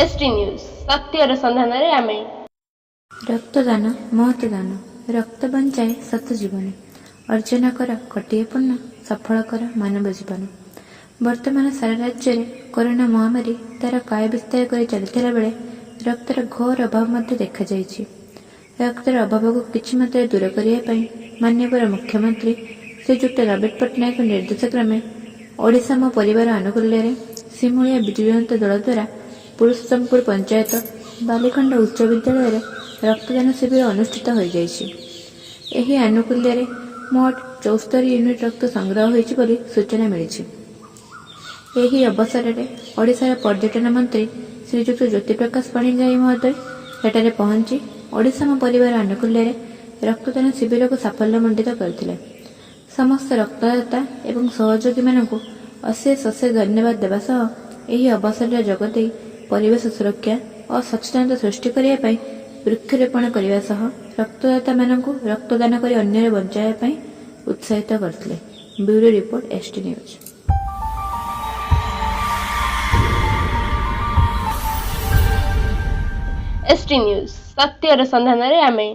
ST news, ସତ୍ୟର ସନ୍ଧାନରେ ଆମେ। ରକ୍ତଦାନ ମହତ ଦାନ, ରକ୍ତ ବଞ୍ଚାଏ ଶତ ଜୀବନ, ଅର୍ଜନ କର କୋଟିଏ ପୁଣ୍ୟ, ସଫଳ କର ମାନବ ଜୀବନ। ବର୍ତ୍ତମାନ ସାରା ରାଜ୍ୟରେ କରୋନା ମହାମାରୀ ତାର କାୟା ବିସ୍ତାର କରି ଚାଲିଥିଲା ବେଳେ ରକ୍ତର ଘୋର ଅଭାବ ମଧ୍ୟ ଦେଖାଯାଇଛି। ରକ୍ତର ଅଭାବକୁ କିଛି ମାତ୍ରାରେ ଦୂର କରିବା ପାଇଁ ମାନ୍ୟବର ମୁଖ୍ୟମନ୍ତ୍ରୀ ଶ୍ରୀଯୁକ୍ତ ନବୀନ ପଟ୍ଟନାୟକଙ୍କ ନିର୍ଦ୍ଦେଶ କ୍ରମେ ଓଡ଼ିଶା ମୋ ପରିବାର ଆନୁକୂଲ୍ୟରେ ସିମୁଳିଆ ବିଜୁ ଜନତା ଦଳ ଦ୍ୱାରା ପୁରୁଷୋତ୍ତମପୁର ପଞ୍ଚାୟତ ବାଲିଖଣ୍ଡ ଉଚ୍ଚ ବିଦ୍ୟାଳୟରେ ରକ୍ତଦାନ ଶିବିର ଅନୁଷ୍ଠିତ ହୋଇଯାଇଛି। ଏହି ଆନୁକୂଲ୍ୟରେ ମୋଟ 74 ୟୁନିଟ୍ ରକ୍ତ ସଂଗ୍ରହ ହୋଇଛି ବୋଲି ସୂଚନା ମିଳିଛି। ଏହି ଅବସରରେ ଓଡ଼ିଶାର ପର୍ଯ୍ୟଟନ ମନ୍ତ୍ରୀ ଶ୍ରୀଯୁକ୍ତ ଜ୍ୟୋତିପ୍ରକାଶ ପାଣିଗ୍ରାହୀ ମହୋଦୟ ସେଠାରେ ପହଞ୍ଚି ଓଡ଼ିଶା ମୋ ପରିବାର ଆନୁକୂଲ୍ୟରେ ରକ୍ତଦାନ ଶିବିରକୁ ସାଫଲ୍ୟମଣ୍ଡିତ କରିଥିଲେ। ସମସ୍ତ ରକ୍ତଦାତା ଏବଂ ସହଯୋଗୀମାନଙ୍କୁ ଅଶେଷ ଅଶେଷ ଧନ୍ୟବାଦ ଦେବା ସହ ଏହି ଅବସରରେ ଯୋଗଦେଇ ପରିବେଶ ସୁରକ୍ଷା ଓ ସଚେତନତା ସୃଷ୍ଟି କରିବା ପାଇଁ ବୃକ୍ଷରୋପଣ କରିବା ସହ ରକ୍ତଦାତାମାନଙ୍କୁ ରକ୍ତଦାନ କରି ଅନ୍ୟର ବଞ୍ଚାଇବା ପାଇଁ ଉତ୍ସାହିତ କରିଥିଲେ। Bureau report, ST news. ST news, ସତ୍ୟର ସନ୍ଧାନରେ ଆମେ।